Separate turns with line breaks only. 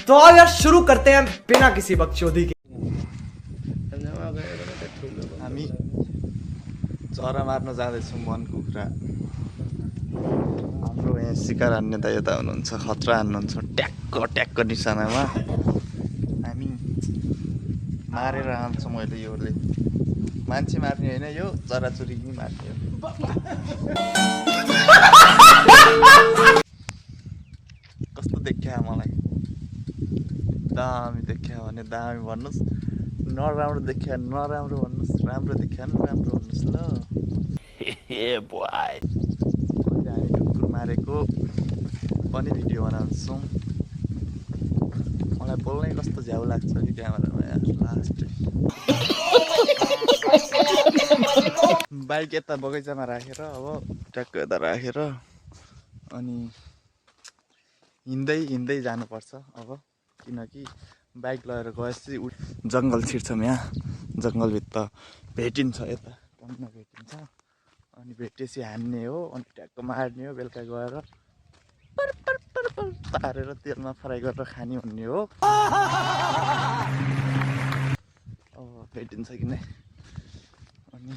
तो अब यार शुरू करते हैं बिना किसी बकचोदी के।
हामी चरा मार्न जाँदैछौँ वन कुखुरा। हाम्रो यहाँ शिकार हान्ने दाइ यता हुनुहुन्छ, खतरा हान्नुहुन्छ ट्याक्क ट्याक्क निशानामा। हामी मारेर हान्छौँ अहिले। योले मान्छे मार्ने होइन, यो चराचुरी नि मार्ने हो। कस्तो देखियो मलाई? दामी देखियो भने दामी भन्नुहोस्, नराम्रो देखियो नराम्रो भन्नुहोस्, राम्रो देखियो भने राम्रो भन्नुहोस् ल। हे बोय, हामी कुकुर मारेको पनि भिडियो बनाउँछौँ। मलाई बोल्नै कस्तो झ्याउ लाग्छ कि क्यामेरामा यार। लास्ट बाइक यता बगैँचामा राखेर अब ट्याक्क यता राखेर अनि हिँड्दै हिँड्दै जानुपर्छ अब, किनकि बाइक लगेर गएपछि जङ्गल छिर्छौँ। यहाँ जङ्गलभित्र भेटिन्छ, यता टन्न भेटिन्छ। अनि भेटेपछि हान्ने हो, अनि ट्याक्क मार्ने हो। बेलुका गएर पर पर पर पर तारेर तेलमा फ्राई गरेर खाने भन्ने हो। अब भेटिन्छ कि नै। अनि